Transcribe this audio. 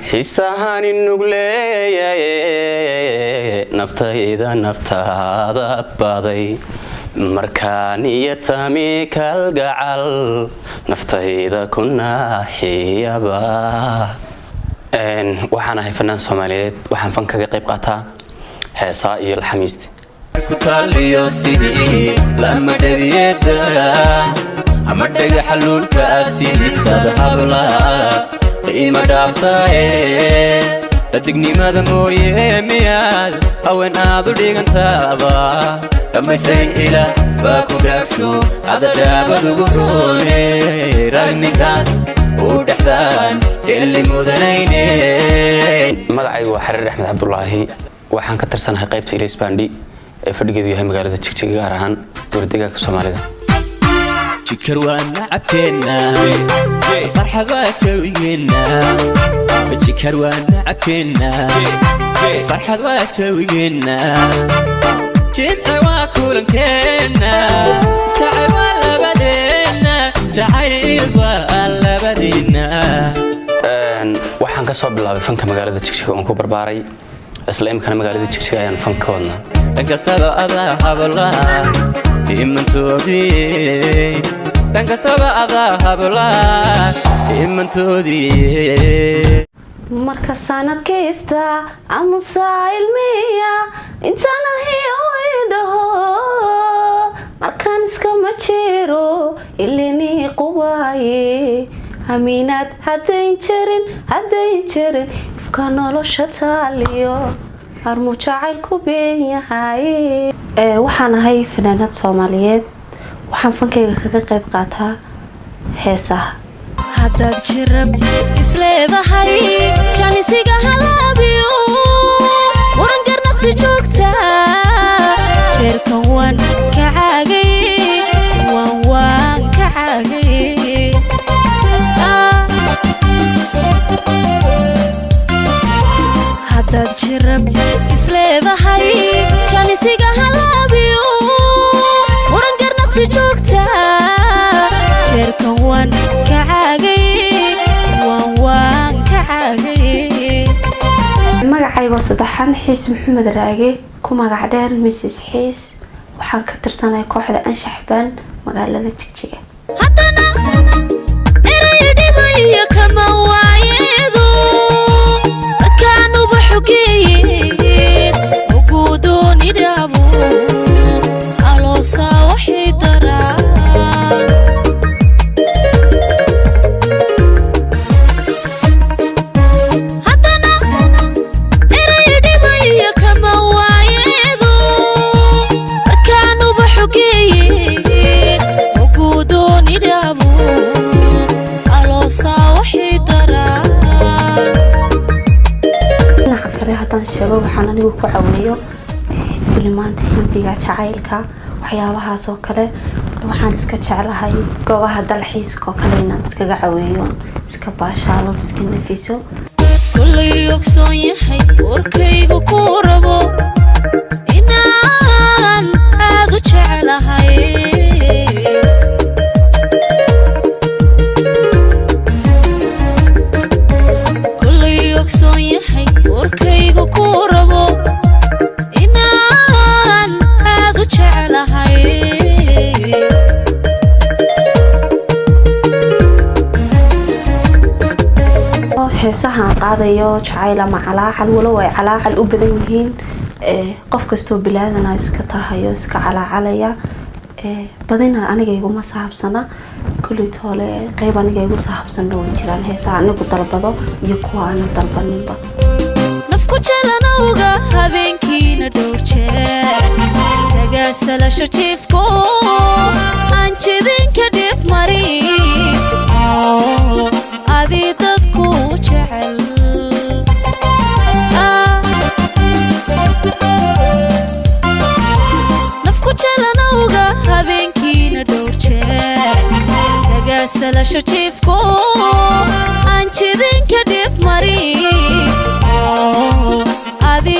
Xiisahani nugleeyaye, naftayda naftaada baday, markaa niyatami kalgacal naftayda ku naaxiyaba. Waxaan ahay fanaan Soomaaliyeed. Waxaan fan kaga qayb qaataa heesaa iyo laxamiista. Kutaaliyo sidii lama dhabiyeda ama dhagaxa luulka sidiisada habla qiima dhaaftaaye, dhadignimada mooye miyaad haween aad u dhigantaaba dhammaysay. Ilaah baa ku dhaafsho adadhaabad ugu roone, ragninkaan u dhexdaan xilli mudanayne. Magacaygu waa Xariir Axmed Cabdulaahi. Waxaan ka tirsanahay qaybta Ilays Band ee fadhigeedu yahay magaalada Jigjiga, gaar ahaan dowladdeegaanka Soomaalida. Jikar waa nacabkeenna, farxad waa jawigeenna. Jikar waa nacabkeenna, farxad waa jawigeenna. Jimce waa kulankeenna, jacayl waa labadeenna, jacayl waa labadeenna. Waxaan ka soo bilaabay fanka magaalada Jigjiga oon ku barbaaray, isla imikana magaalada Jigjiga ayaan fanka ka wadnaa. Dhankastaba adaa habla imantoodii, dhankastaba adaa habla imantoodii. Marka sanadkaysta amusaa ilmiya intaan ahiyo idhaho, markaan iskama jiro ilinii qubaaye. Amiinaad haddayn jarin, haddayn jarin ifka nolosha taaliyo armuu jacayl ku been yahay. Waxaan ahay fanaanad Soomaaliyeed. Waxaan fankayga kaga qayb qaataa heesaha. Haddaad jirab isleedahay, janisiga halaabiyo waran garnaqsi joogta, jeerkan waan ka caagay, waan ka caagay. Haddaad jirab isleedahay, janisiga halaabiyo waran garnaqsi joogta, jeerkan waan ka caagay, waan ka caagay. Magacaygoo saddexan Xiis Maxamed Raage, ku magac dheer Mrs Xiis. Waxaan ka tirsanahay kooxda Anshax Band, magaalada Jigjiga. Haddana eray dhibayo kama waayeedo, markaan ubaxu geeye ugudooni dhaabo aloosaa waxay daraa. Haddana eray dhibayo kama waayeedo, markaan ubaxu geeye ugudooni dhaabo aloosaa waxay daraa. Dhinaca kale haddaan sheego, waxaan anigu ku caweeyo filimaanta Hindiga, jacaylka, waxyaabahaas oo kale. Waxaan iska jeclahay goobaha dalxiiska oo kale inaan iskaga caweeyo, iska baashaalo, iska nafiso. Kullay ogsoon yahay warkaygu ku rabo inaan aad u jeclahay. Kullay ogsoon yahay warkaygu ku rabo inaan aad u jeclahay. Heesahaan qaadayo jacayl ama calaacal, walow ay calaacal u badan yihiin. Qof kastoo bilaadana iska tahayo, iska calaacalaya. Badina aniga iguma saabsana. Kuleytoole qeyb aniga igu saabsanna way jiraan, heesaha anigu dalbado iyo kuwa aana dalbaninba. Nafku jalanowga habeenkiina dhowr jeer kagaasalasho jiifko aan jidinka dhif marin adi dadku jecel. Nafku jalanowga habeenkiina dhowr jeer kagaasalasho jiifko aan jidinka dhif marin adi.